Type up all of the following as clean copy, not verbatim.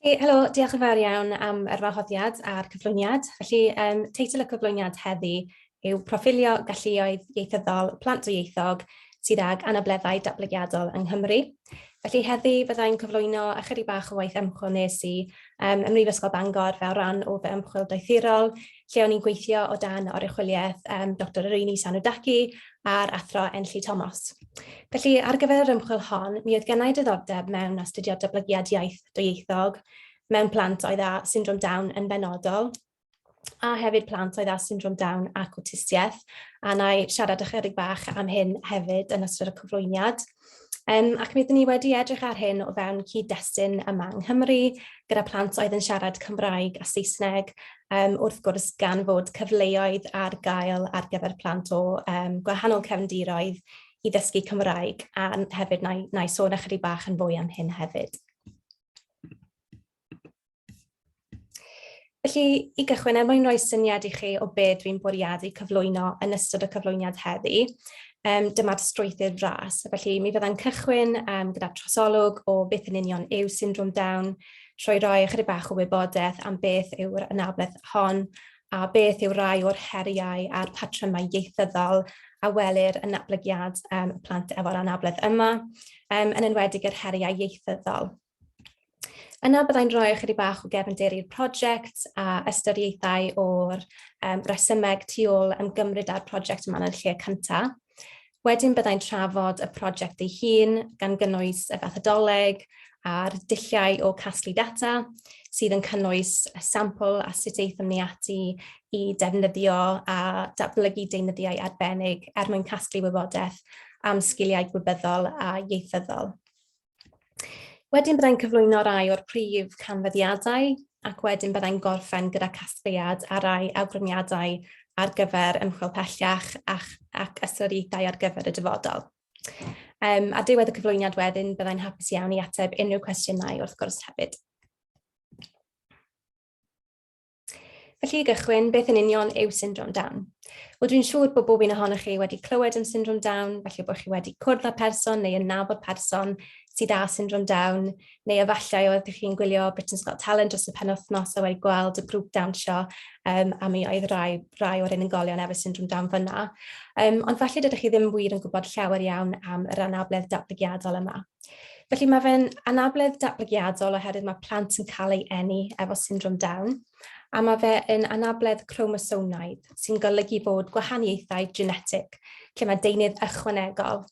Felly, helo, diolch yn fawr iawn am yr wahoddiad a'r cyflwyniad. Felly, um, teitl y cyflwyniad heddi yw Proffilio Galluoedd Ieithyddol Plant Dwyieithog sydd ag anableddau datblygiadol yng Nghymru. Felly heddi byddai'n cyflwyno ychydig bach o waith ymchwil nes i um, ym Mhrifysgol Bangor fel rhan o fy ymchwil doethurol, lle o'n i'n gweithio o dan oruchwyliaeth um, Dr Irini Sanoudaki a'r Athro Enlli Thomas. Felly, ar gyfer yr ymchwil hon, mi oedd gennau diddordeb mewn astudio datblygiad iaith dwyieithog mewn plant oedd â syndrom Down yn benodol, a hefyd plant oedd â syndrom Down ac awtistiaeth, a na i siarad ychydig bach am hyn hefyd yn ystod y cyflwyniad. Um, ac mi ydyn ni wedi edrych ar hyn o fewn cyd-destun yma yng Nghymru, gyda plant oedd yn siarad Cymraeg a Saesneg, um, wrth gwrs gan fod cyfleoedd ar gael ar gyfer plant o um, gwahanol cefndiroedd i ddysgu Cymraeg, a hefyd na i, na i sôn ychydig bach yn fwy am hyn hefyd. Felly, i gychwyn, er mwyn rhoi syniad i chi o be dwi'n bwriadu cyflwyno yn ystod y cyflwyniad heddi, um, dyma'r strwythur fras. Felly, mi fyddai'n cychwyn um, gyda trosolwg o beth yn union yw syndrom Down, trwy roi ychydig bach o wybodaeth am beth yw'r anabledd hon a beth yw rai o'r heriau a'r patrymau ieithyddol a welir yn natblygiad um, y plant efo'r anabledd yma, um, yn enwedig yr heriau ieithyddol. Yna byddai'n rhoi ychydig bach o gefndir i'r prosiect a ystyriaethau o'r um, resymeg tu ôl ymgymryd â'r prosiect yma yn y lle cyntaf. Wedyn byddai'n trafod y prosiect ei hun, gan gynnwys y fethodoleg a'r dulliau o casglu data, sydd yn cynnwys y sampl a sut aethom ni ati i defnyddio a datblygu deunyddiau arbennig er mwyn casglu wybodaeth am sgiliau gwybyddol a ieithyddol. Wedyn byddai'n cyflwyno rai o'r prif canfyddiadau ac wedyn byddai'n gorffen gyda casgliad a rai awgrymiadau ar gyfer ymchwil pellach ac, ac ystyriaethau ar gyfer y dyfodol. Um, ar diwedd y cyflwyniad wedyn, byddai'n hapus iawn i ateb unrhyw cwestiynau wrth gwrs hefyd. Felly i gychwyn, beth yn union yw syndrom Down? Wel, dwi'n siŵr bod bob un ohonoch chi wedi clywed am syndrom Down, felly bod chi wedi cwrdd â person neu yn nabod person sydd â syndrom Down, neu efallai oeddech chi'n gwylio Britain's Got Talent dros y penwythnos a wedi gweld y grŵp dawnsio um, a mi oedd rai, rai o'r unigolion efo syndrom Down fyna. Um, ond falle dydych chi ddim wir yn gwybod llawer iawn am yr anabledd datblygiadol yma. Felly mae fe'n anabledd datblygiadol oherwydd mae plant yn cael ei eni efo syndrom Down, a mae fe yn anabledd cromosomaidd, sy'n golygu bod gwahaniaethau genetig, lle mae deunydd ychwanegol.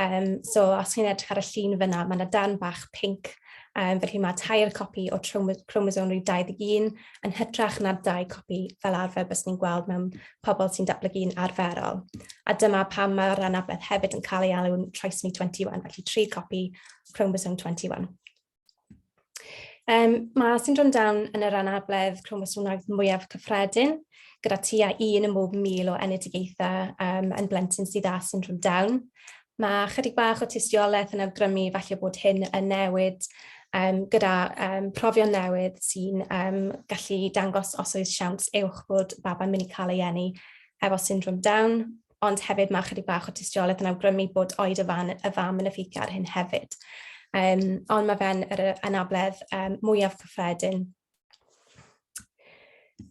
Um, so os chi'n edrych ar y llun fyna, mae yna darn bach pinc, um, felly mae tair copi o chromosom rhif 21 yn hytrach na'r dau copi fel arfer bys ni'n gweld mewn pobl sy'n datblygu'n arferol. A dyma pam mae'r anabledd hefyd yn cael ei alw'n trisomy 21, felly tri copi chromosome 21. Um, mae syndrom Down yn yr anabledd chromosomaidd mwyaf cyffredin, gyda tua un ym mhob 1,000 o enedigaethau um, yn blentyn sydd â syndrom Down. Mae chydig bach o tystiolaeth yn awgrymu falle bod hyn yn newid um, gyda um, profion newydd sy'n um, gallu dangos os oes siawns uwch bod baban mynd i cael ei eni efo syndrom Down, ond hefyd mae chydig bach o tystiolaeth yn awgrymu bod oed y, fan, y fam yn effeithio ar hyn hefyd. Um, ond mae fe'n yr anabledd um, mwyaf cyffredin.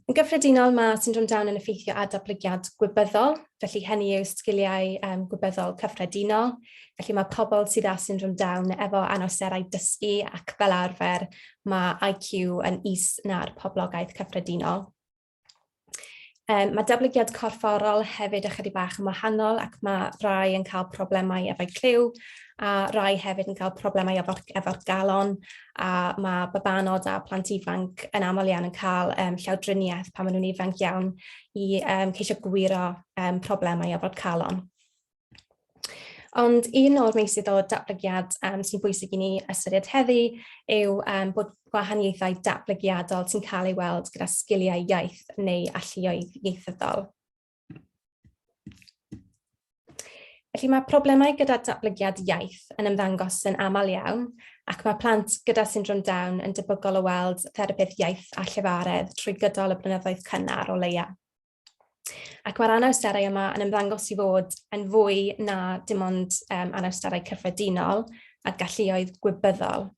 Yn gyffredinol, mae syndrom Down yn effeithio ar datblygiad gwybyddol, felly hynny yw sgiliau um, gwybyddol cyffredinol. Felly mae pobl sydd â syndrom Down efo anawsterau dysgu ac fel arfer mae IQ yn is na'r poblogaeth cyffredinol. Um, mae datblygiad corfforol hefyd ychydig bach yn wahanol ac mae rai yn cael problemau efo'i clyw a rai hefyd yn cael problemau efo'r efo galon a mae babanod a plant ifanc yn aml iawn yn cael um, llawdriniaeth pan maen nhw'n ifanc iawn i um, ceisio gwiro um, problemau efo'r calon. Ond un o'r meysydd o datblygiad um, sy'n bwysig i ni ystyried heddi yw um, bod gwahaniaethau datblygiadol sy'n cael ei weld gyda sgiliau iaith neu alluoedd ieithyddol. Felly mae problemau gyda datblygiad iaith yn ymddangos yn aml iawn ac mae plant gyda syndrom Down yn debygol o weld therapydd iaith a llefaredd trwy gydol y blynyddoedd cynnar o leia. Ac mae'r anawsterau yma yn ymddangos i fod yn fwy na dim ond um, anawsterau cyffredinol a galluoedd gwybyddol.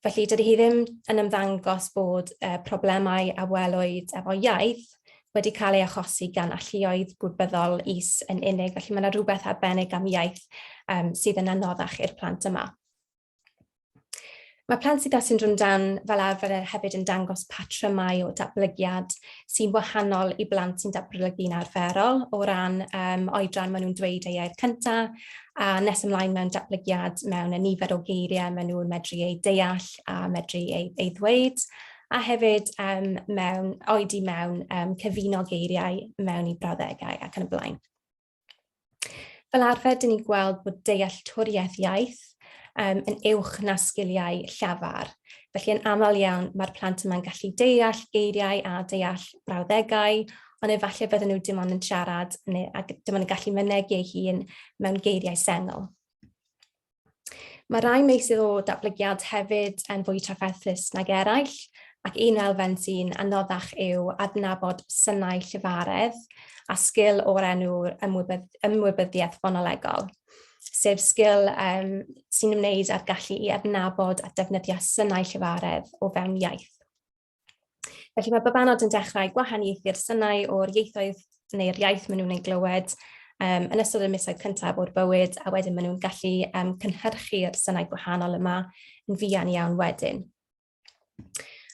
Felly dydy hi ddim yn ymddangos bod problemau a welwyd efo iaith wedi cael ei achosi gan alluoedd gwybyddol is yn unig, felly mae yna rhywbeth arbennig am iaith sydd yn anoddach i'r plant yma. Mae plant sydd â syndrom Down fel arfer hefyd yn dangos patrymau o datblygiad sy'n wahanol i blant sy'n datblygu'n arferol o ran oedran maen nhw'n dweud eu iaith cyntaf a nes ymlaen mewn datblygiad mewn y nifer o geiriau maen nhw'n medru eu deall a medru ei ddweud, a hefyd mewn oedi mewn cyfuno geiriau mewn i brawddegau ac yn y blaen. Fel arfer, dyn ni'n gweld bod dealltwriaeth iaith yn uwch na sgiliau llafar. Felly yn aml iawn mae'r plant yma'n gallu deall geiriau a deall brawddegau, ond efallai bydden nhw dim ond yn siarad neu dim ond yn gallu mynegi eu hun mewn geiriau sengl. Mae rhai meysydd o datblygiad hefyd yn fwy trafferthus nag eraill, ac un elfen sy'n anoddach yw adnabod synau llefaredd a sgil o'r enw ymwybyddiaeth fonolegol, sef sgil sy'n ymwneud â'r gallu i adnabod a defnyddio synau llefaredd o fewn iaith. Felly mae babanod yn dechrau gwahaniaethu'r synau o'r ieithoedd neu'r iaith maen nhw'n ei glywed yn ystod y misoedd cyntaf o'r bywyd, a wedyn maen nhw'n gallu cynhyrchu'r synau gwahanol yma yn fuan iawn wedyn.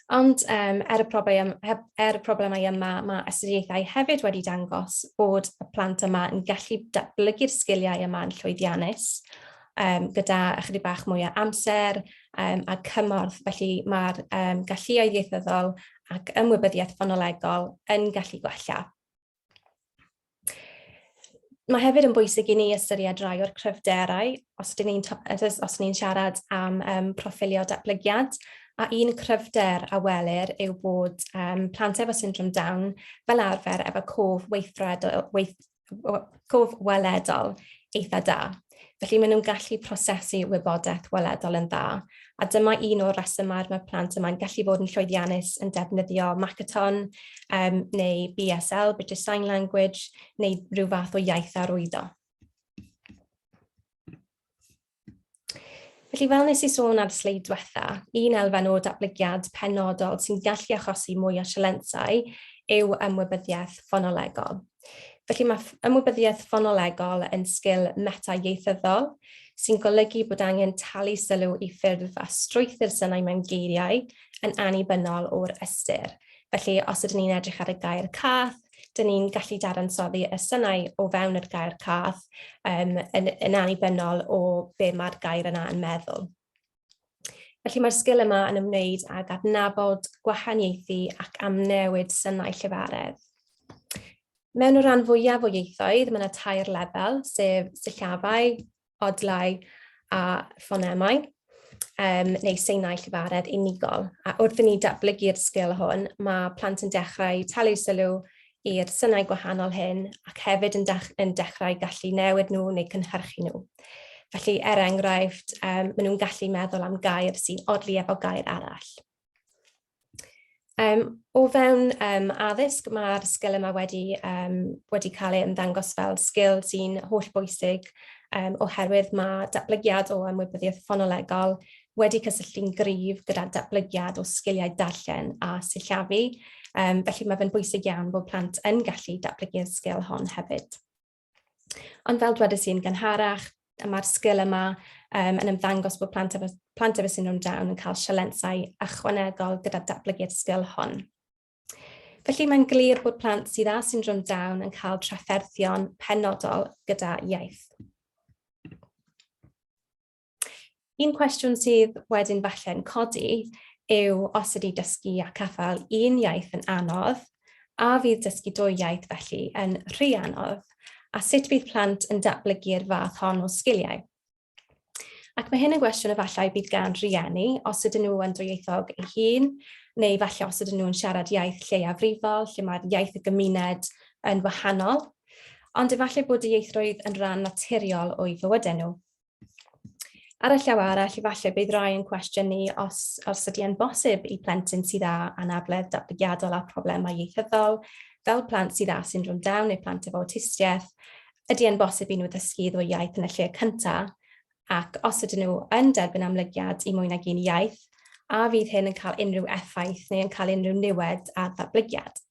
Ond er y problemau yma, mae astudiaethau hefyd wedi dangos bod y plant yma yn gallu datblygu'r sgiliau yma yn llwyddiannus, gyda ychydig bach mwy o amser a cymorth. Felly mae'r galluoedd ieithyddol ac ymwybyddiaeth ffonolegol yn gallu gwella. Mae hefyd yn bwysig i ni ystyried rai o'r cryfderau os ydyn ni'n os ni'n siarad am proffilio datblygiad, a un cryfder a welir yw bod plant efo syndrom Down fel arfer efo cof weithredol, weith, cof weledol eitha da. Felly maen nhw'n gallu prosesu wybodaeth weledol yn dda. A dyma un o'r resymau mae plant yma'n gallu bod yn llwyddiannus yn defnyddio Makaton neu BSL, British Sign Language, neu rhyw fath o iaith arwyddo. Felly, fel nes i sôn ar y sleid diwetha, un elfen o datblygiad penodol sy'n gallu achosi mwy o sialensau yw ymwybyddiaeth ffonolegol. Felly mae ymwybyddiaeth ffonolegol yn sgil meta-ieithyddol sy'n golygu bod angen talu sylw i ffurf a strwythur synau mewn geiriau yn annibynnol o'r ystyr. Felly, os ydyn ni'n edrych ar y gair cath, dyn ni'n gallu dadansoddi y synau o fewn yr gair cath yn annibynnol o be mae'r gair yna yn meddwl. Felly mae'r sgil yma yn ymwneud ag adnabod, gwahaniaethu ac amnewid synau llefaredd. Mewn y rhan fwyaf o ieithoedd, mae yna tair lefel, sef sillafau, odlau a ffonemau, neu seinau llefaredd unigol. A wrth i ni datblygu'r sgil hwn, mae plant yn dechrau talu sylw i'r synau gwahanol hyn ac hefyd yn dechrau gallu newid nhw neu cynhyrchu nhw. Felly, er enghraifft, maen nhw'n gallu meddwl am gair sy'n odli efo gair arall. O fewn addysg, mae'r sgil yma wedi cael ei ymddangos fel sgil sy'n hollbwysig oherwydd mae datblygiad o ymwybyddiaeth ffonolegol wedi cysylltu'n gryf gyda datblygiad o sgiliau darllen a sillafu. Felly mae fe'n bwysig iawn bod plant yn gallu datblygu'r sgil hon hefyd. Ond fel dwedais i'n gynharach, mae'r sgil yma yn ymddangos bod plant efo syndrom Down yn cael sialensau ychwanegol gyda datblygu'r sgil hon. Felly mae'n glir bod plant sydd â syndrom Down yn cael trafferthion penodol gyda iaith. Un cwestiwn sydd wedyn falle'n codi yw os ydy dysgu a caffael un iaith yn anodd, a fydd dysgu dwy iaith felly yn rhy anodd, a sut fydd plant yn datblygu'r fath hon o sgiliau? Ac mae hyn yn gwestiwn efallai bydd gan rieni os ydyn nhw yn dwyieithog eu hun, neu falle os ydyn nhw'n siarad iaith lleiafrifol, lle mae'r iaith y gymuned yn wahanol, ond efallai bod dwyieithrwydd yn rhan naturiol o'u fywydau nhw. Ar y llaw arall, efallai bydd rai yn cwestiynu os ydy e'n bosib i plentyn sydd â anabledd datblygiadol a problemau ieithyddol, fel plant sydd â syndrom Down neu plant efo awtistiaeth, ydy e'n bosib i nhw ddysgu ddwy iaith yn y lle cyntaf, ac os ydyn nhw yn derbyn amlygiad i mwy nag un iaith, A fydd hyn yn cael unrhyw effaith neu yn cael unrhyw niwed ar ddatblygiad?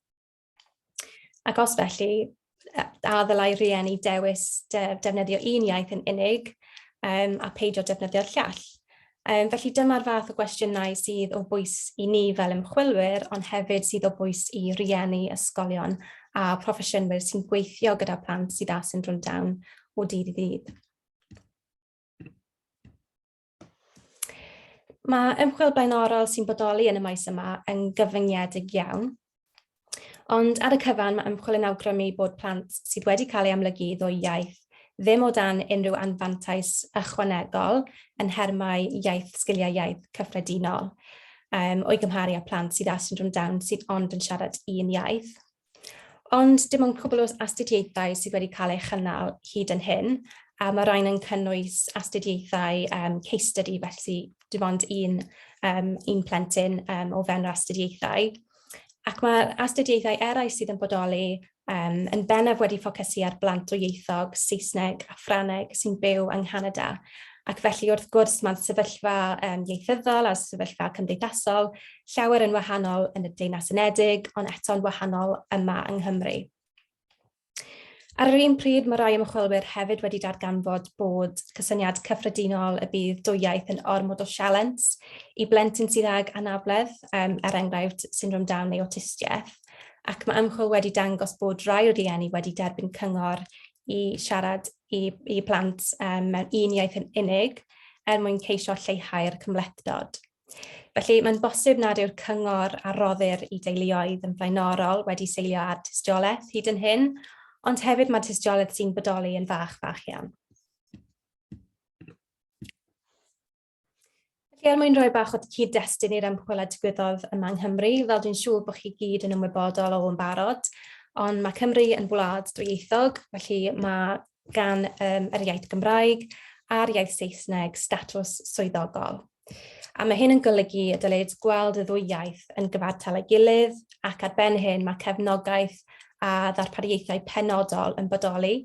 Ac os felly, a ddylai rhieni dewis de defnyddio un iaith yn unig a peidio defnyddio'r llall? Felly dyma'r fath o gwestiynau sydd o bwys i ni fel ymchwilwyr, ond hefyd sydd o bwys i rieni, ysgolion a phroffesiynwyr sy'n gweithio gyda plant sydd â syndrom Down o dydd i ddydd. Mae ymchwil blaenorol sy'n bodoli yn y maes yma yn gyfyngiedig iawn, ond ar y cyfan mae ymchwil yn awgrymu bod plant sydd wedi cael ei amlygu i ddwy iaith ddim o dan unrhyw anfantais ychwanegol yn nhermau iaith, sgiliau iaith cyffredinol, o'i gymharu â plant sydd â syndrom Down sydd ond yn siarad un iaith. Ond dim ond cwbl o astudiaethau sydd wedi cael eu chynnal hyd yn hyn, a mae rhain yn cynnwys astudiaethau case study, felly dim ond un plentyn o fewn yr astudiaethau. Ac mae'r astudiaethau eraill sydd yn bodoli yn bennaf wedi ffocysu ar blant dwyieithog, Saesneg a Ffrangeg sy'n byw yng Nghanada. Ac felly, wrth gwrs, mae'r sefyllfa ieithyddol a'r sefyllfa cymdeithasol llawer yn wahanol yn y Deyrnas Unedig, ond eto'n wahanol yma yng Nghymru. Ar yr un pryd, mae rhai ymchwilwyr hefyd wedi darganfod bod cysyniad cyffredinol y bydd dwyieith yn ormod o sialens i blentyn sydd ag anabledd, er enghraifft syndrom Down neu awtistiaeth, ac mae ymchwil wedi dangos bod rhai rieni wedi derbyn cyngor i siarad i plant mewn un iaith yn unig er mwyn ceisio lleihau'r cymhlethdod. Felly, mae'n bosib nad yw'r cyngor a roddir i deuluoedd yn flaenorol wedi seilio ar tystiolaeth hyd yn hyn, ond hefyd mae tystiolaeth sy'n bodoli yn fach, fach iawn. Felly, er mwyn rhoi bach o cyd-destun i'r ymchwil a digwyddodd yma yng Nghymru, fel dwi'n siŵr bod chi gyd yn ymwybodol o yn barod, ond mae Cymru yn wlad dwyieithog, felly mae gan yr iaith Gymraeg a'r iaith Saesneg statws swyddogol. A mae hyn yn golygu y dylid gweld y ddwy iaith yn gyfartal â'i gilydd, ac ar ben hyn mae cefnogaeth a ddarpariaethau penodol yn bodoli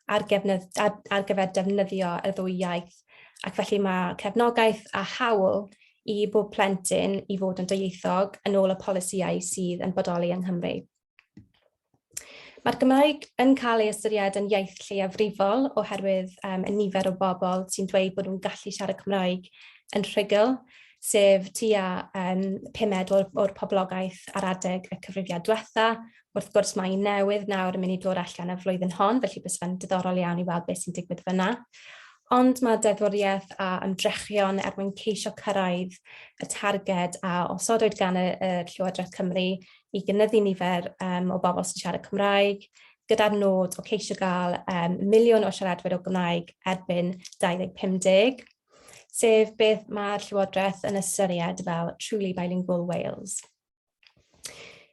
ar, gefnydd, ar, ar gyfer defnyddio y ddwy iaith. Ac felly mae cefnogaeth a hawl i bob plentyn i fod yn dwyieithog yn ôl y polisïau sydd yn bodoli yng Nghymru. Mae'r Gymraeg yn cael ei ystyried yn iaith lleiafrifol oherwydd y nifer o bobl sy'n dweud bod nhw'n gallu siarad Cymraeg yn rhugl, sef tua pumed o'r poblogaeth ar adeg y cyfrifiad diwetha. Wrth gwrs mae un newydd nawr yn mynd i ddod allan y flwyddyn hon, felly bysa fe'n diddorol iawn i weld beth sy'n digwydd fyna. Ond mae deddfwriaeth a ymdrechion er mwyn ceisio cyrraedd y targed a osodwyd gan y Llywodraeth Cymru i gynyddu nifer o bobl sy'n siarad Cymraeg, gyda'r nod o ceisio gael 1,000,000 o siaradwyr o Gymraeg erbyn 2050, sef beth mae'r Llywodraeth yn ystyried fel Truly Bilingual Wales.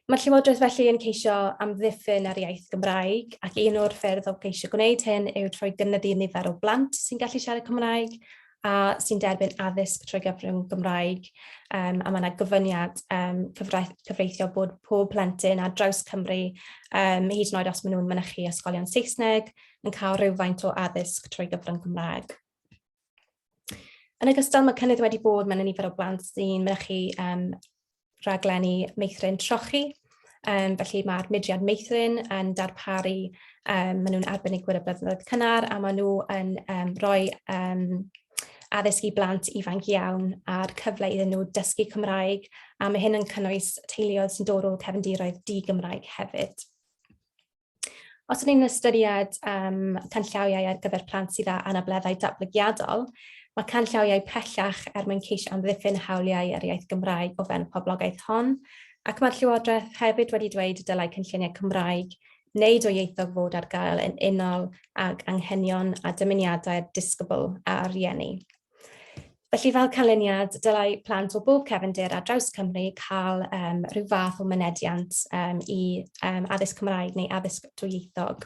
Mae'r Llywodraeth felly yn ceisio amddiffyn yr iaith Gymraeg, ac un o'r ffyrdd o geisio gwneud hyn yw trwy gynyddu nifer o blant sy'n gallu siarad Cymraeg a sy'n derbyn addysg trwy gyfrwng Gymraeg, a mae yna gofyniad cyfreithiol bod pob plentyn ar draws Cymru, hyd yn oed os maen nhw'n mynychu ysgolion Saesneg, yn cael rhywfaint o addysg trwy gyfrwng Cymraeg. Yn ogystal, mae cynnydd wedi bod mewn nifer o blant sy'n mynychu rhaglenni meithrin trochi. Felly mae'r mudiad meithrin yn darparu, maen nhw'n arbenigwyr y blynyddoedd cynnar a maen nhw yn rhoi addysg i blant ifanc iawn a'r cyfle iddyn nhw dysgu Cymraeg, a mae hyn yn cynnwys teuluoedd sy'n dod o cefndiroedd di-Gymraeg hefyd. Os ydyn ni'n ystyried canllawiau ar gyfer plant sydd â anableddau datblygiadol, mae canllawiau pellach er mwyn ceisio amddiffyn hawliau yr iaith Gymraeg o fewn y poblogaeth hon, ac mae'r Llywodraeth hefyd wedi dweud y dylai cynlluniau Cymraeg neu dwyieithog fod ar gael yn unol ag anghenion a dymuniadau'r disgybl a'r rhieni. Felly, fel canlyniad, dylai plant o bob cefndir ar draws Cymru cael rhyw fath o mynediant i addysg Cymraeg neu addysg dwyieithog.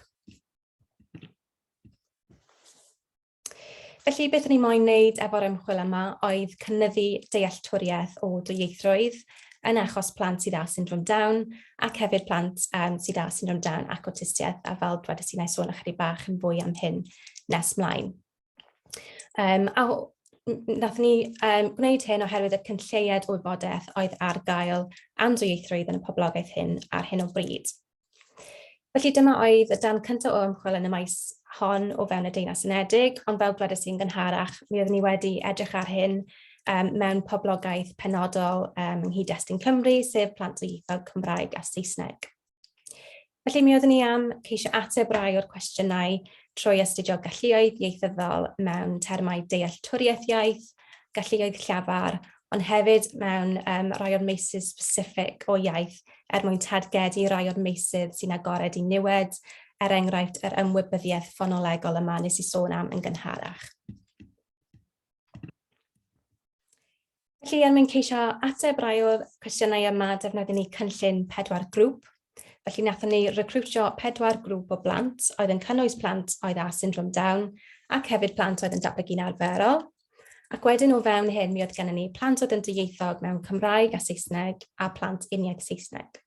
Felly, beth o'n i moyn wneud efo'r ymchwil yma oedd cynyddu dealltwriaeth o dwyieithrwydd yn achos plant sydd â syndrom Down ac hefyd plant sydd â syndrom Down ac awtistiaeth, a fel dwedais i, wna i sôn ychydig bach yn fwy am hyn nes mlaen. A Nath ni gwneud hyn oherwydd y cynlleied o wybodaeth oedd ar gael am dwyieithrwydd yn y poblogaeth hyn ar hyn o bryd. Felly dyma oedd y darn cyntaf o ymchwil yn y maes hon o fewn y Deyrnas Unedig, ond fel dwedais i'n gynharach, mi oeddwn ni wedi edrych ar hyn mewn poblogaeth penodol yng nghyd-destun Cymru, sef plant dwyieithog Cymraeg a Saesneg. Felly mi oeddwn ni am ceisio ateb rai o'r cwestiynau trwy astudio galluoedd ieithyddol mewn termau dealltwriaeth iaith, galluoedd llafar, ond hefyd mewn rai o'r meysydd specific o iaith er mwyn targedu rai o'r meysydd sy'n agored i niwed, er enghraifft yr ymwybyddiaeth ffonolegol yma nes i sôn am yn gynharach. Felly, er mwyn ceisio ateb rai o'r cwestiynau yma, defnyddion ni cynllun pedwar grŵp. Felly, wnaethon ni recriwtio pedwar grŵp o blant oedd yn cynnwys plant oedd â syndrom Down ac hefyd plant oedd yn datblygu'n arferol. Ac wedyn o fewn hyn, mi oedd gennym ni plant oedd yn dwyieithog mewn Cymraeg a Saesneg a plant uniaith Saesneg.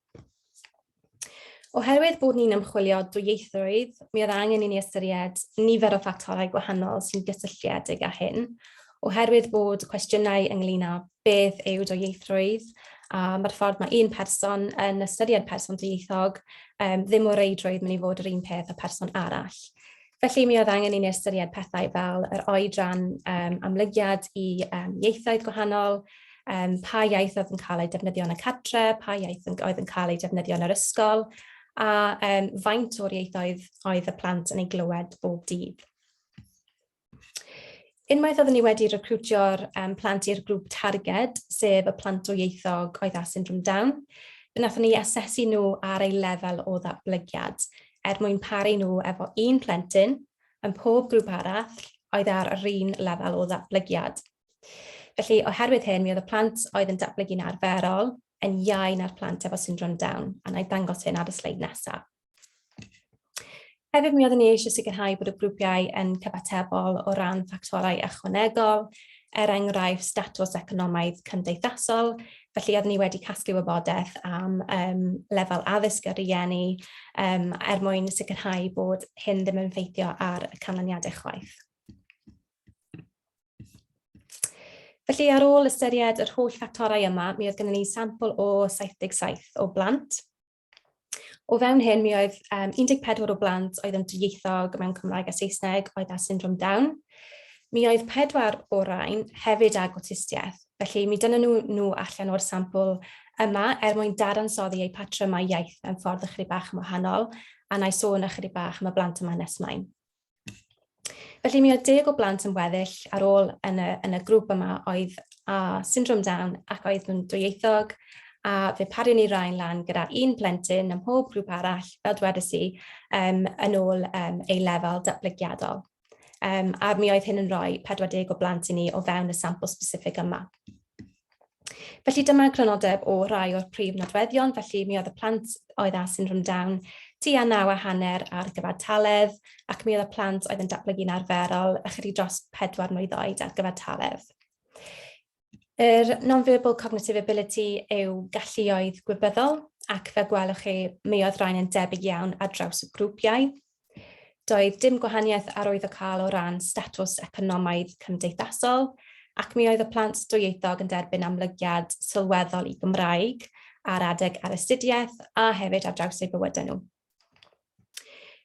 Oherwydd bod ni'n ymchwilio dwyieithrwydd, mi oedd angen i ni ystyried nifer o ffactorau gwahanol sy'n gysylltiedig â hyn, oherwydd bod cwestiynau ynglyn â beth yw dwyieithrwydd, a mae'r ffordd mae un person yn ystyried person dwyieithog ddim o reidrwydd mynd i fod yr un peth â person arall. Felly mi oedd angen i ni ystyried pethau fel yr oedran amlygiad i ieithoedd gwahanol, pa iaith oedd yn cael ei defnyddio yn y cartre, pa iaith oedd yn cael ei defnyddio yn yr ysgol, a faint o'r ieithoedd oedd y plant yn ei glywed bob dydd. Unwaith oeddwn ni wedi recriwtio'r plant i'r grŵp targed, sef y plant dwyieithog oedd â syndrom Down, fe wnaethon ni asesu nhw ar eu lefel o ddatblygiad er mwyn paru nhw efo un plentyn yn pob grŵp arall oedd ar yr un lefel o ddatblygiad. Felly, oherwydd hyn, mi oedd y plant oedd yn datblygu'n arferol yn iau na'r plant efo syndrom Down, a na i ddangos hyn ar y sleid nesaf. Hefyd, mi oeddwn ni eisiau sicrhau bod y grwpiau yn cyfatebol o ran ffactorau ychwanegol, er enghraifft statws economaidd cymdeithasol. Felly, oeddwn ni wedi casglu wybodaeth am lefel addysg y rhieni er mwyn sicrhau bod hyn ddim yn effeithio ar y canlyniadau chwaith. Felly, ar ôl ystyried yr holl ffactorau yma, mi oedd gennym ni sampl o 77 o blant. O fewn hyn, mi oedd 14 o blant oedd yn dwyieithog mewn Cymraeg a Saesneg oedd â syndrom Down. Mi oedd pedwar o'r rhain hefyd ag awtistiaeth, felly mi dynnon nhw allan o'r sampl yma er mwyn dadansoddi eu patrymau iaith mewn ffordd ychydig bach yn wahanol, a na i sôn ychydig bach am y blant yma nes mlaen. Felly mi oedd deg o blant yn weddill ar ôl yn y, yn y grŵp yma oedd â syndrom Down ac oedd nhw'n dwyieithog, a fe parion ni rhain lan gyda un plentyn ym mhob grŵp arall, fel dwedais i, yn ôl ei lefel datblygiadol. A mi oedd hyn yn rhoi 40 o blant i ni o fewn y sampl specific yma. Felly dyma grynodeb o rai o'r prif nodweddion, felly mi oedd y plant oedd â syndrom Down tua 9.5 ar gyfartaledd, ac mi oedd y plant oedd yn datblygu'n arferol ychydig dros 4 mlwydd oed ar gyfartaledd. Yr non-verbal cognitive ability yw galluoedd gwybyddol, ac fel gwelwch chi, mi oedd rhain yn debyg iawn ar draws y grwpiau. Doedd dim gwahaniaeth arwyddocaol o ran statws economaidd cymdeithasol, ac mi oedd y plant dwyieithog yn derbyn amlygiad sylweddol i Gymraeg ar adeg ar astudiaeth a hefyd ar draws eu bywydau nhw.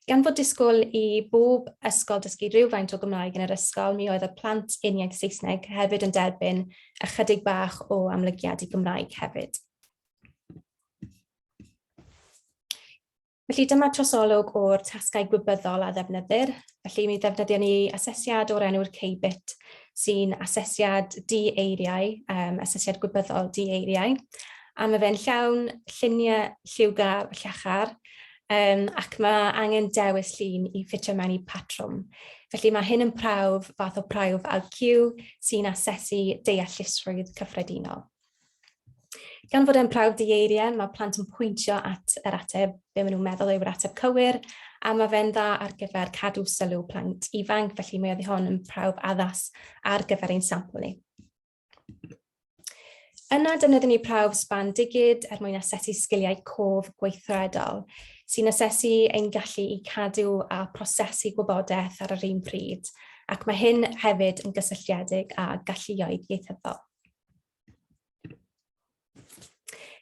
Gan fod disgwyl i bob ysgol dysgu rhywfaint o Gymraeg yn yr ysgol, mi oedd y plant uniaith Saesneg hefyd yn derbyn ychydig bach o amlygiad i Gymraeg hefyd. Felly dyma trosolwg o'r tasgau gwybyddol a ddefnyddir. Felly mi ddefnyddion ni asesiad o'r enw'r KBIT, sy'n asesiad di-eiriau, asesiad gwybyddol di-eiriau. A mae fe'n llawn lluniau lliwgar llachar, ac mae angen dewis llun i ffitio mewn i patrwm. Felly mae hyn yn prawf, fath o prawf IQ, sy'n asesu deallusrwydd cyffredinol. Gan fod e'n prawf dieiriau, mae plant yn pwyntio at yr ateb, be maen nhw'n meddwl yw'r ateb cywir, a mae fe'n dda ar gyfer cadw sylw plant ifanc, felly mae hon yn prawf addas ar gyfer ein sampl ni. Yna defnyddiwn ni prawf span digid er mwyn asesu sgiliau cof gweithredol, sy'n asesu ein gallu i cadw a prosesu gwybodaeth ar yr un pryd. Ac mae hyn hefyd yn gysylltiedig â galluoedd ieithyddol.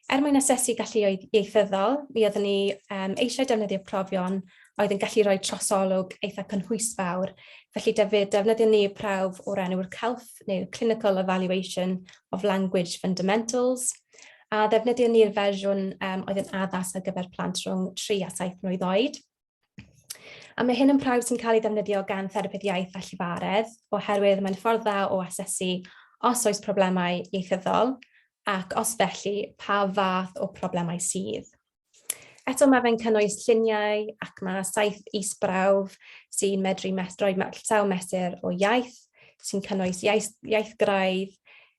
Er mwyn asesu galluoedd ieithyddol, mi oeddwn ni um, eisiau defnyddio profion oedd yn gallu rhoi trosolwg eitha cynhwysfawr. Felly defnyddio ni prawf o'r enw'r CELF, neu'r Clinical Evaluation of Language Fundamentals, a ddefnyddio ni'r fersiwn um, oedd yn addas ar gyfer plant rhwng 3 a 7 mlwydd oed. A mae hyn yn prawf sy'n cael ei ddefnyddio gan therapydd iaith a llefaredd, oherwydd mae'n ffordd dda o asesu os oes problemau ieithyddol, ac os felly, pa fath o problemau sydd. Eto mae fe'n cynnwys lluniau ac mae saith is-brawf sy'n medru mes rhoi sawl mesur o iaith, sy'n cynnwys iaith, iaith graidd,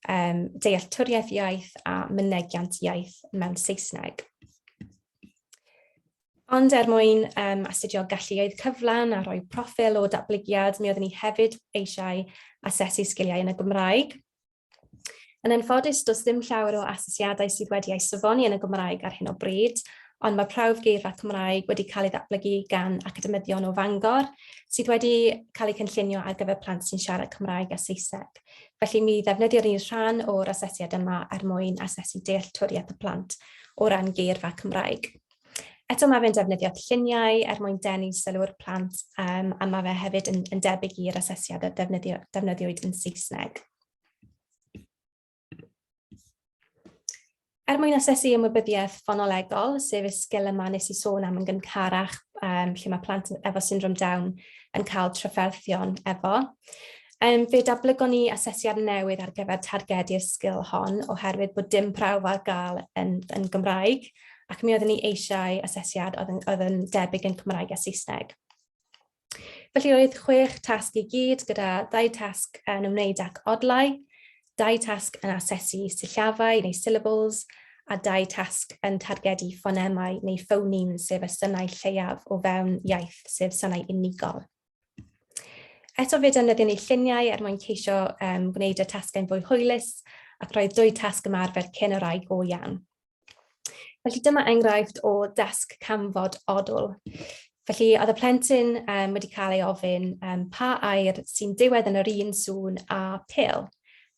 um, dealltwriaeth iaith a mynegiant iaith mewn Saesneg. Ond er mwyn um, astudio galluoedd cyflawn a rhoi proffil o datblygiad, mi oeddwn ni hefyd eisiau asesu sgiliau yn y Gymraeg. Yn anffodus, does ddim llawer o asesiadau sydd wedi eu safoni yn y Gymraeg ar hyn o bryd, ond mae prawf geirfa Cymraeg wedi cael ei ddatblygu gan academyddion o Fangor, sydd wedi cael ei cynllunio ar gyfer plant sy'n siarad Cymraeg a Saesneg. Felly mi ddefnyddiwn ni rhan o'r asesiad yma er mwyn asesu dealltwriaeth y plant o ran geirfa Cymraeg. Eto mae fe'n defnyddio lluniau er mwyn denu sylw'r plant um, a mae fe hefyd yn, yn debyg i'r asesiad a defnyddio, defnyddiwyd yn Saesneg. Er mwyn asesu ymwybyddiaeth ffonolegol, sef y sgil yma nes i sôn am yn gynharach, um, lle mae plant efo syndrom Down yn cael trafferthion efo, Um, fe datblygon ni asesiad newydd ar gyfer targedu'r sgil hon oherwydd bod dim prawf ar gael yn, yn Gymraeg ac mi oeddwn ni eisiau asesiad oedd yn, oedd yn debyg yn Cymraeg a Saesneg. Felly roedd chwech tasg i gyd gyda dau tasg yn ymwneud ag odlau, dau tasg yn asesu sillafau neu syllables, a dau tasg yn targedu ffonemau neu phonemes, sef y synau lleiaf o fewn iaith, sef synau unigol. Eto fe defnyddion ni lluniau er mwyn ceisio um, gwneud y tasgau'n fwy hwylus ac roedd dwy tasg ymarfer cyn y rai go iawn. Felly dyma enghraifft o dasg canfod odl. Felly oedd y plentyn um, wedi cael ei ofyn um, pa air sy'n diwedd yn yr un sŵn a pil,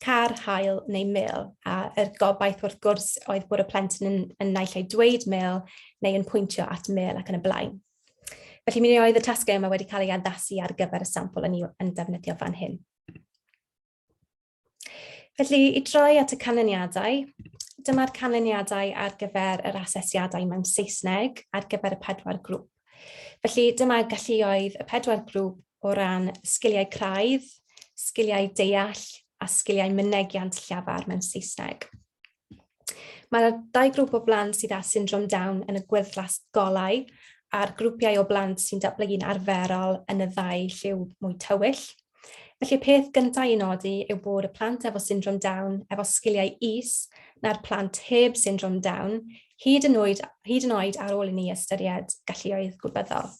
car, hael neu mil. A yr gobaith wrth gwrs oedd bod y plentyn yn, yn naill ai dweud mil neu yn pwyntio at mil ac yn y blaen. Felly mi oedd y tasgau yma wedi cael ei addasu ar gyfer y sampl yn, yn defnyddio fan hyn. Felly, i droi at y canlyniadau, dyma'r canlyniadau ar gyfer yr asesiadau mewn Saesneg ar gyfer y pedwar grŵp. Felly, dyma galluoedd y pedwar grŵp o ran sgiliau craidd, sgiliau deall a sgiliau mynegiant llafar mewn Saesneg. Mae'r dau grŵp o blant sydd â syndrom Down yn y gwyrddlas golau a'r grwpiau o blant sy'n datblygu'n arferol yn y ddau lliw mwy tywyll. Felly y peth gyntaf i nodi yw bod y plant efo syndrom Down efo sgiliau is na'r plant heb syndrom Down, hyd yn oed, hyd yn oed ar ôl i ni ystyried galluoedd gwybyddol.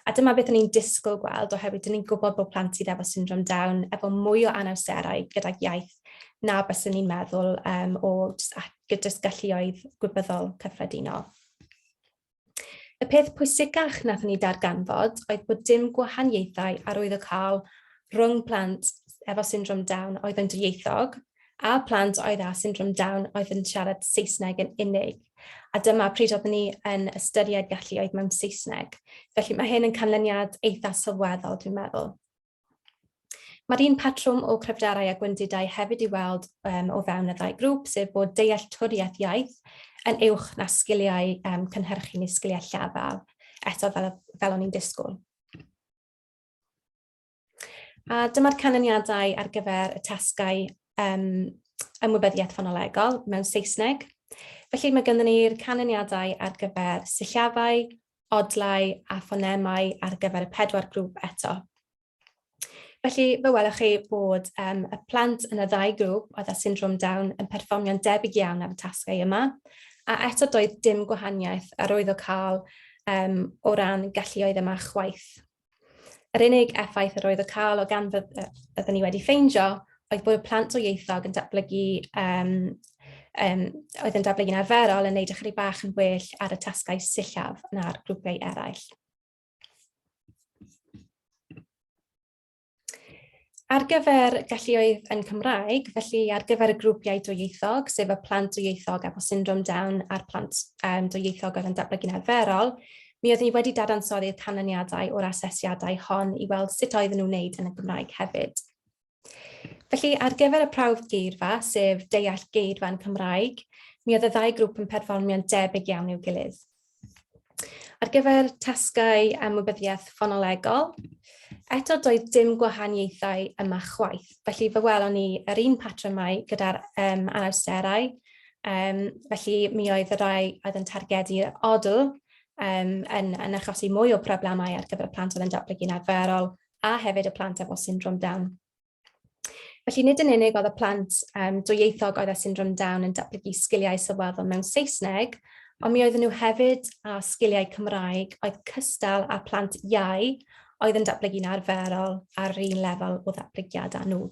A dyma beth o'n i'n disgwyl gweld, oherwydd dyn ni'n gwybod bod plant sydd efo syndrom Down efo mwy o anawsterau gydag iaith na byswn ni'n meddwl um, o just, just galluoedd gwybyddol cyffredinol. Y peth pwysicach nath ni darganfod oedd bod dim gwahaniaethau arwyddocaol rhwng plant efo syndrom Down oedd yn dwyieithog a plant oedd â syndrom Down oedd yn siarad Saesneg yn unig. A dyma pryd oeddwn ni yn ystyried galluoedd mewn Saesneg. Felly mae hyn yn canlyniad eitha sylweddol, dwi'n meddwl. Mae'r un patrwm o cryfderau a gwendidau hefyd i weld um, o fewn y ddau grŵp, sef bod dealltwriaeth iaith yn uwch na sgiliau um, cynhyrchu neu sgiliau llafar, eto fel, fel o'n i'n disgwyl. A dyma'r canlyniadau ar gyfer y tasgau um, ymwybyddiaeth ffonolegol mewn Saesneg. Felly mae gennym ni'r canlyniadau ar gyfer sillafau, odlau a ffonemau ar gyfer y pedwar grŵp eto. Felly, fe welwch chi bod um, y plant yn y ddau grŵp oedd â syndrom Down yn perfformio'n debyg iawn ar y tasgau yma, a eto doedd dim gwahaniaeth ar oedd o cael um, o ran galluoedd yma chwaith. Yr unig effaith yr oedd y cael o ganfod ydyn ni wedi ffeindio oedd bod y plant dwyieithog yn datblygu, um, um, oedd yn datblygu'n arferol yn neud ychydig bach yn well ar y tasgau sillaf na'r grwpiau eraill. Ar gyfer galluoedd yn Cymraeg, felly ar gyfer y grwpiau dwyieithog, sef y plant dwyieithog efo syndrom Down a'r plant dwyieithog oedd yn datblygu'n arferol, mi oeddwn i wedi dadansoddi'r canlyniadau o'r asesiadau hon i weld sut oedden nhw'n wneud yn y Gymraeg hefyd. Felly, ar gyfer y prawf geirfa, sef deall geirfa'n Cymraeg, mi oedd y ddau grŵp yn perfformio'n debyg iawn i'w gilydd. Ar gyfer tasgau ymwybyddiaeth ffonolegol, eto doedd dim gwahaniaethau yma chwaith, felly fe welon ni yr un patrymau gyda'r anawsterau. Felly mi oedd y rhai oedd yn targedu'r odl yn achosi mwy o problemau ar gyfer y plant oedd yn datblygu'n arferol a hefyd y plant efo syndrom Down. Felly nid yn unig oedd y plant dwyieithog oedd â syndrom Down yn datblygu sgiliau sylweddol mewn Saesneg, ond mi oedden nhw hefyd â sgiliau Cymraeg oedd cystal â plant iau oedd yn datblygu'n arferol ar yr un lefel o ddatblygiad â nhw.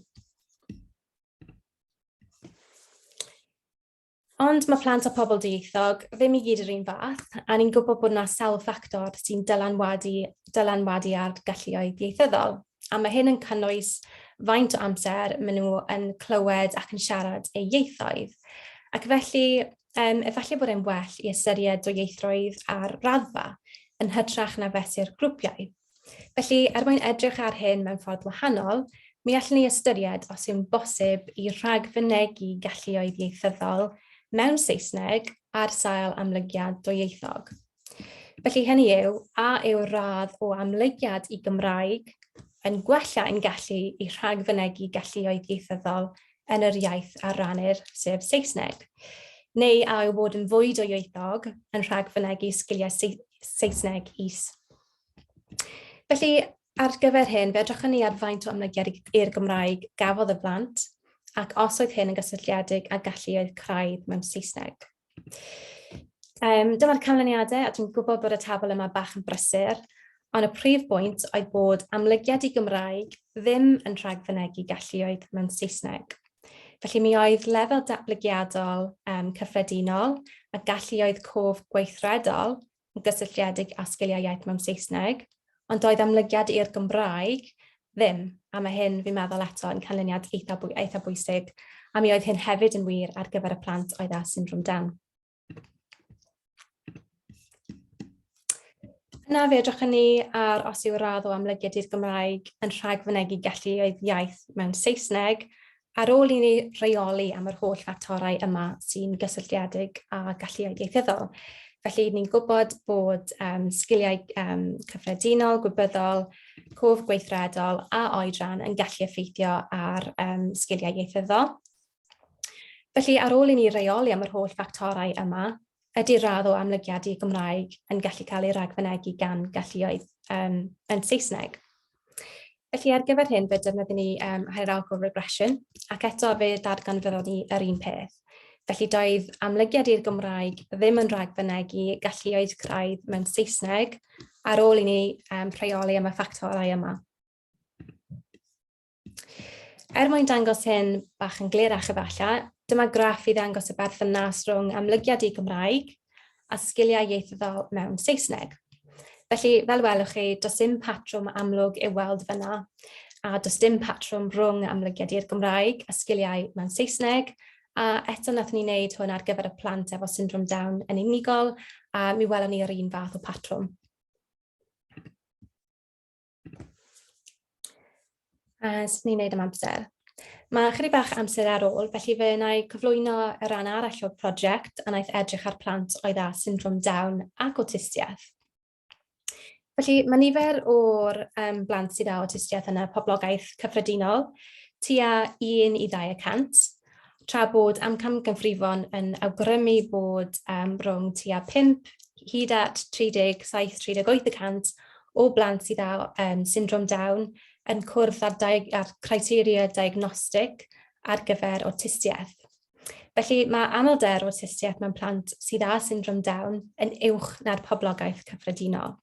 Ond mae plant a pobl dwyieithog ddim i gyd yr un fath, a ni'n gwybod bod yna sawl ffactor sy'n dylanwadu, dylanwadu ar galluoedd ieithyddol. A mae hyn yn cynnwys faint o amser maen nhw yn clywed ac yn siarad eu ieithoedd. Ac felly, efallai bod e'n well i ystyried dwyieithrwydd ar raddfa yn hytrach na fesur grwpiau. Felly, er mwyn edrych ar hyn mewn ffordd wahanol, mi allwn ni ystyried os yw'n bosib i rhagfynegi galluoedd ieithyddol mewn Saesneg ar sail amlygiad dwyieithog. Felly hynny yw, a yw'r radd o amlygiad i Gymraeg yn gwella ein gallu i rhagfynegi galluoedd ieithyddol yn yr iaith a rannir, sef Saesneg? Neu a yw bod yn fwy dwyieithog yn rhagfynegi sgiliau Saesneg is? Felly, ar gyfer hyn, fe edrychon ni ar faint o amlygiad i'r Gymraeg gafodd y plant, ac os oedd hyn yn gysylltiedig â galluoedd craidd mewn Saesneg. Dyma'r canlyniadau, a dwi'n gwybod bod y tabl yma bach yn brysur, ond y prif bwynt oedd bod amlygiad i Gymraeg ddim yn rhagfynegi galluoedd mewn Saesneg. Felly mi oedd lefel datblygiadol cyffredinol a galluoedd cof gweithredol yn gysylltiedig â sgiliau iaith mewn Saesneg, ond doedd amlygiad i'r Gymraeg ddim, a mae hyn, fi'n meddwl eto, yn canlyniad eitha, eitha bwysig, a mi oedd hyn hefyd yn wir ar gyfer y plant oedd â syndrom Down. Yna fe edrychwn ni ar os yw'r radd o amlygiad i'r Gymraeg yn rhagfynegi galluoedd iaith mewn Saesneg, ar ôl i ni reoli am yr holl ffactorau yma sy'n gysylltiedig â galluoedd ieithyddol. Felly, ni'n gwybod bod sgiliau cyffredinol, gwybyddol, cof gweithredol a oedran yn gallu effeithio ar sgiliau ieithyddol. Felly, ar ôl i ni reoli am yr holl ffactorau yma, ydy'r radd o amlygiad i Gymraeg yn gallu cael ei ragfynegi gan galluoedd yn Saesneg? Felly ar gyfer hyn, fe defnyddion ni hierarchical regression, ac eto fe ddarganfyddon ni yr un peth. Felly doedd amlygiad i'r Gymraeg ddim yn rhagfynegi galluoedd craidd mewn Saesneg ar ôl i ni rheoli am y ffactorau yma. Er mwyn dangos hyn bach yn glirach efallai, dyma graff i ddangos y berthynas rhwng amlygiad i Gymraeg a sgiliau ieithyddol mewn Saesneg. Felly, fel welwch chi, does dim patrwm amlwg i'w weld fyna, a does dim patrwm rhwng amlygiad i'r Gymraeg a sgiliau mewn Saesneg, a eto nath ni wneud hwn ar gyfer y plant efo syndrom Down yn unigol, a mi welon ni yr un fath o patrwm. A sut ni'n neud am amser? Mae ychydig bach amser ar ôl, felly fe wna i cyflwyno y rhan arall o'r prosiect a wnaeth edrych ar plant oedd â syndrom Down ac awtistiaeth. Felly mae nifer o'r blant sydd â awtistiaeth yn y poblogaeth cyffredinol, tua 1 i 2 y cant, tra bod amcangyfrifon yn awgrymu bod rhwng tua 5 hyd at 37, 38 y cant o blant sydd â syndrom Down yn cwrdd â'r, â'r criteria diagnostig ar gyfer awtistiaeth. Felly mae amlder awtistiaeth mewn plant sydd â syndrom Down yn uwch na'r poblogaeth cyffredinol.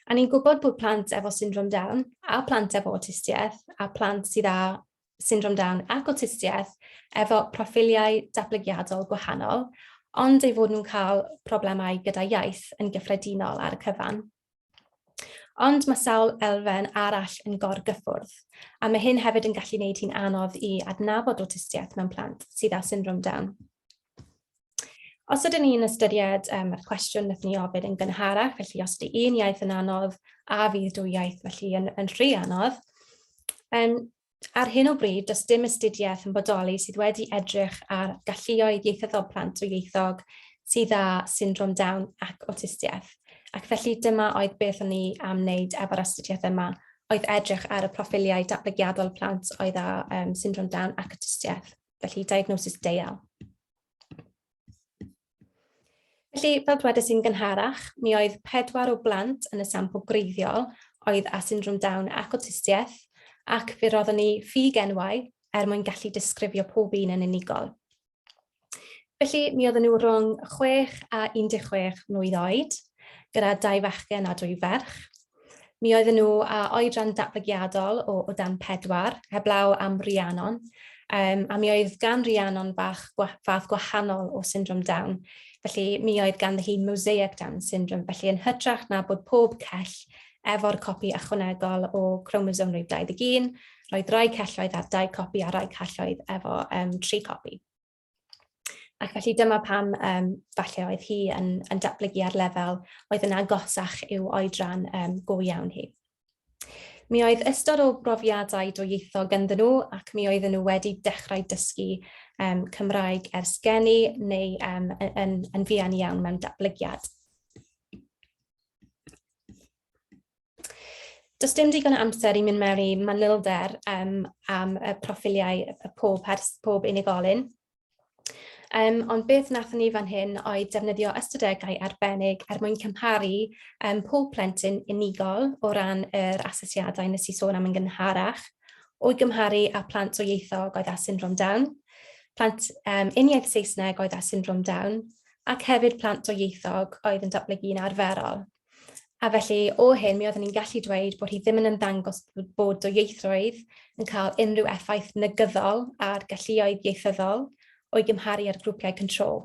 A ni'n gwybod bod plant efo syndrom Down a plant efo awtistiaeth a plant sydd â syndrom Down ac awtistiaeth efo proffiliau datblygiadol gwahanol, ond eu fod nhw'n cael problemau gyda iaith yn gyffredinol ar y cyfan. Ond mae sawl elfen arall yn gorgyffwrdd, a mae hyn hefyd yn gallu gwneud hi'n anodd i adnabod awtistiaeth mewn plant sydd â syndrom Down. Os ydyn ni'n ystyried yr cwestiwn wnaethon ni ofyn yn gynharach, felly os ydy un iaith yn anodd a fydd dwy iaith felly yn rhy anodd, ar hyn o bryd does dim astudiaeth yn bodoli sydd wedi edrych ar galluoedd ieithyddol plant dwyieithog sydd â syndrom Down ac awtistiaeth. Ac felly dyma oedd beth o'n i am wneud efo'r astudiaeth yma, oedd edrych ar y proffiliau datblygiadol plant oedd â syndrom Down ac awtistiaeth, felly diagnosis deuol. Felly, fel dwedais i'n gynharach, mi oedd 4 o blant yn y sampl gwreiddiol oedd â syndrom Down ac awtistiaeth, ac fe roddon ni ffug enwau er mwyn gallu disgrifio pob un yn unigol. Felly, mi oedden nhw rhwng 6 a 16 mlwydd oed, gyda 2 fachgen a 2 ferch. Mi oedden nhw â oedran datblygiadol o dan 4, heblaw am Rhiannon, a mi oedd gan Rhiannon fach, fath gwahanol o syndrom Down. Felly mi oedd ganddi hi mosaic Down syndrome, felly yn hytrach na bod pob cell efo'r copi ychwanegol o chromosome rhif 21, roedd rai celloedd ar 2 copi a rai celloedd efo 3 copi. Ac felly dyma pam falle oedd hi yn datblygu ar lefel oedd yn agosach i'w oedran go iawn hi. Mi oedd ystod o brofiadau dwyieithog ganddyn nhw ac mi oedden nhw wedi dechrau dysgu Cymraeg ers geni neu yn fuan iawn mewn datblygiad. Does dim digon o amser i mynd mewn i manylder am y proffiliau y pob unigolyn. Ond beth wnaethon ni fan hyn oedd defnyddio ystadegau arbennig er mwyn cymharu pob plentyn unigol o ran yr asesiadau nes i sôn am yn gynharach, o'i gymharu â plant dwyieithog oedd â syndrom Down, plant uniaith Saesneg oedd â syndrom Down, ac hefyd plant dwyieithog oedd yn datblygu'n arferol. A felly, o hyn, mi oeddwn i'n gallu dweud bod hi ddim yn ymddangos bod dwyieithrwydd yn cael unrhyw effaith negyddol ar galluoedd ieithyddol o'i gymharu â'r grwpiau control.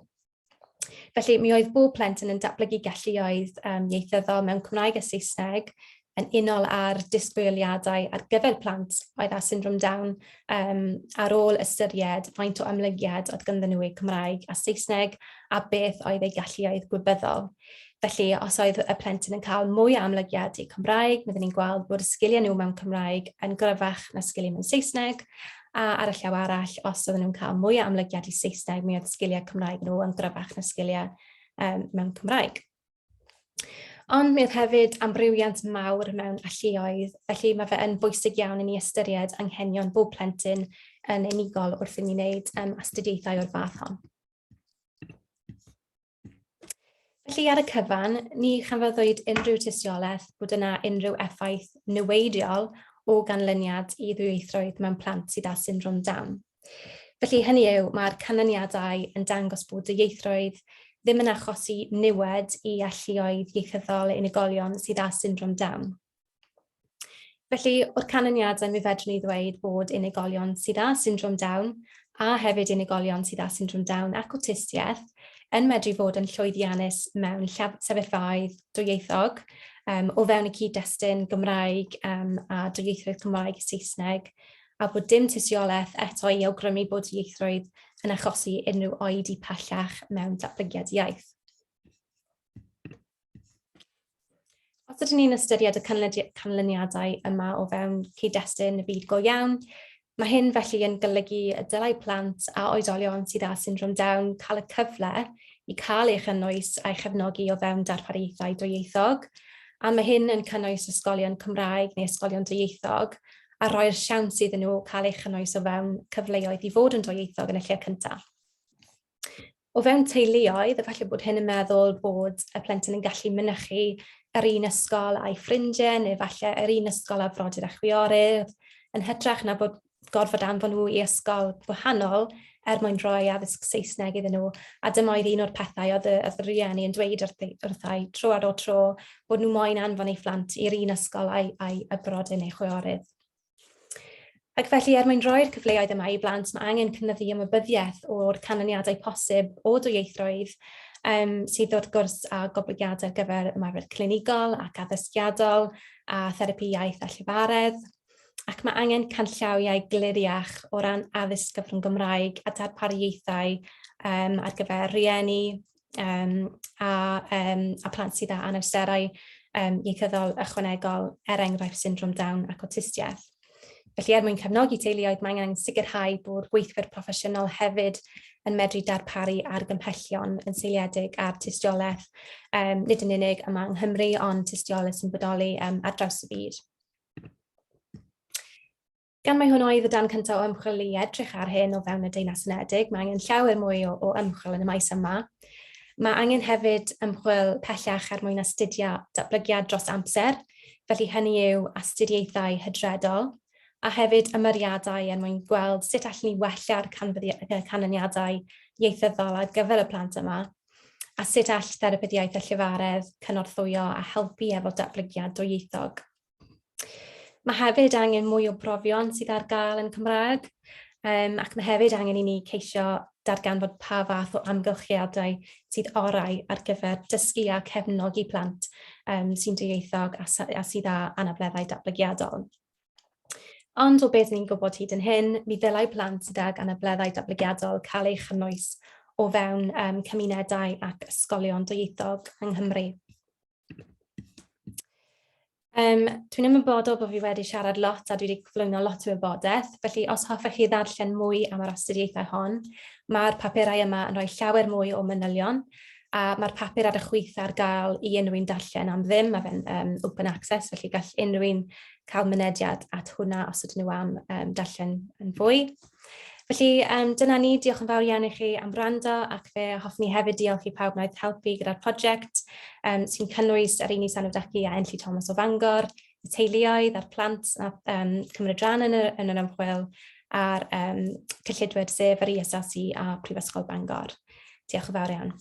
Felly, mi oedd bob plentyn yn datblygu galluoedd ieithyddol mewn Cymraeg a Saesneg yn unol â'r disgwyliadau ar gyfer plant oedd â syndrom Down ar ôl ystyried faint o amlygiad oedd ganddyn nhw eu Cymraeg a Saesneg a beth oedd eu galluoedd gwybyddol. Felly, os oedd y plentyn yn cael mwy o amlygiad i Cymraeg, bydden ni'n gweld bod y sgiliau nhw mewn Cymraeg yn gryfach na sgiliau mewn Saesneg, a ar y llaw arall, os oedden nhw'n cael mwy o amlygiad i Saesneg, mi oedd sgiliau Cymraeg nhw yn gryfach na sgiliau mewn Cymraeg. Ond mi oedd hefyd amrywiant mawr mewn alluoedd, felly mae fe yn bwysig iawn i ni ystyried anghenion bob plentyn yn unigol wrth i ni wneud astudiaethau o'r fath hon. Felly ar y cyfan, ni chanfyddwyd unrhyw tystiolaeth bod yna unrhyw effaith niweidiol o ganlyniad i ddwyieithrwydd mewn plant sydd â syndrom Down. Felly hynny yw, mae'r canlyniadau yn dangos bod dwyieithrwydd ddim yn achosi niwed i alluoedd ieithyddol unigolion sydd â syndrom Down. Felly, o'r canlyniadau mi fedrwn ni ddweud bod unigolion sydd â syndrom Down a hefyd unigolion sydd â syndrom Down ac awtistiaeth yn medru fod yn llwyddiannus mewn sefyllfaoedd dwyieithog o fewn y cyd-destun Gymraeg a dwyieithrwydd Cymraeg a Saesneg, a bod dim tystiolaeth eto i awgrymu bod dwyieithrwydd yn achosi unrhyw oedi pellach mewn datblygiad iaith. Os ydyn ni'n ystyried y canlyniadau yma o fewn cyd-destun y byd go iawn, mae hyn felly yn golygu y dylai plant a oedolion sydd â syndrom Down cael y cyfle i cael ei chynnwys a'i chefnogi o fewn darpariaethau dwyieithog, a mae hyn yn cynnwys ysgolion Cymraeg neu ysgolion dwyieithog, a rhoi'r siawns iddyn nhw cael eu chynnwys o fewn cyfleoedd i fod yn dwyieithog yn y lle cyntaf. O fewn teuluoedd, efallai bod hyn yn meddwl bod y plentyn yn gallu mynychu yr un ysgol a'i ffrindiau, neu falle yr un ysgol â frodyr a chwiorydd, yn hytrach na bod gorfod anfon nhw i ysgol gwahanol er mwyn rhoi addysg Saesneg iddyn nhw. A dyma oedd un o'r pethau oedd y rhieni yn dweud wrthai tro ar ôl tro, bod nhw moyn anfon eu phlant i'r un ysgol a'i brodyr neu chwiorydd. Ac felly, er mwyn rhoi'r cyfleoedd yma i blant, mae angen cynyddu ymwybyddiaeth o'r canlyniadau posib o dwyieithrwydd sydd wrth gwrs â goblygiadau ar gyfer ymarfer clinigol ac addysgiadol a therapi iaith a llefaredd. Ac mae angen canllawiau gliriach o ran addysg gyfrwng Gymraeg a darpariaethau ar gyfer rhieni a, a plant sydd â anawsterau ieithyddol ychwanegol, er enghraifft syndrom Down ac awtistiaeth. Felly, er mwyn cefnogi teuluoedd, mae angen sicrhau bod gweithwyr proffesiynol hefyd yn medru darparu argymhellion yn seiliedig ar tystiolaeth, nid yn unig yma yng Nghymru, ond tystiolaeth sy'n bodoli ar draws y byd. Gan mai hwn oedd y darn cyntaf o ymchwil i edrych ar hyn o fewn y Deyrnas Unedig, mae angen llawer mwy o, o ymchwil yn y maes yma. Mae angen hefyd ymchwil pellach er mwyn astudio datblygiad dros amser, felly hynny yw astudiaethau hydredol, a hefyd ymyriadau er mwyn gweld sut allwn ni wella'r canlyniadau ieithyddol ar gyfer y plant yma, a sut all therapydd iaith a llefaredd cynorthwyo a helpu efo datblygiad dwyieithog. Mae hefyd angen mwy o brofion sydd ar gael yn Cymraeg, ac mae hefyd angen i ni ceisio darganfod pa fath o amgylchiadau sydd orau ar gyfer dysgu a cefnogi plant sy'n dwyieithog a, a sydd â anableddau datblygiadol. Ond o beth ni'n gwybod hyd yn hyn, mi ddylai plant sydd ag anableddau datblygiadol cael eu chynnwys o fewn cymunedau ac ysgolion dwyieithog yng Nghymru. Dwi'n ymwybodol bod fi wedi siarad lot a dwi wedi cyflwyno lot o wybodaeth, felly os hoffech chi ddarllen mwy am yr astudiaethau hon, mae'r papurau yma yn rhoi llawer mwy o manylion, a mae'r papur ar y chwith ar gael i unrhyw un darllen am ddim, mae fe'n open access, felly gall unrhyw un cael mynediad at hwnna os ydyn nhw am darllen yn fwy. Felly, dyna ni. Diolch yn fawr iawn i chi am wrando, ac fe hoffwn i hefyd diolch i pawb wnaeth helpu gyda'r prosiect, sy'n cynnwys Erini Sanoudaki a Enlli Thomas o Fangor, y teuluoedd a'r plant nath cymryd rhan yn yr, yn yr ymchwil, a'r cyllidwyr sef yr ESRC a Prifysgol Bangor. Diolch yn fawr iawn.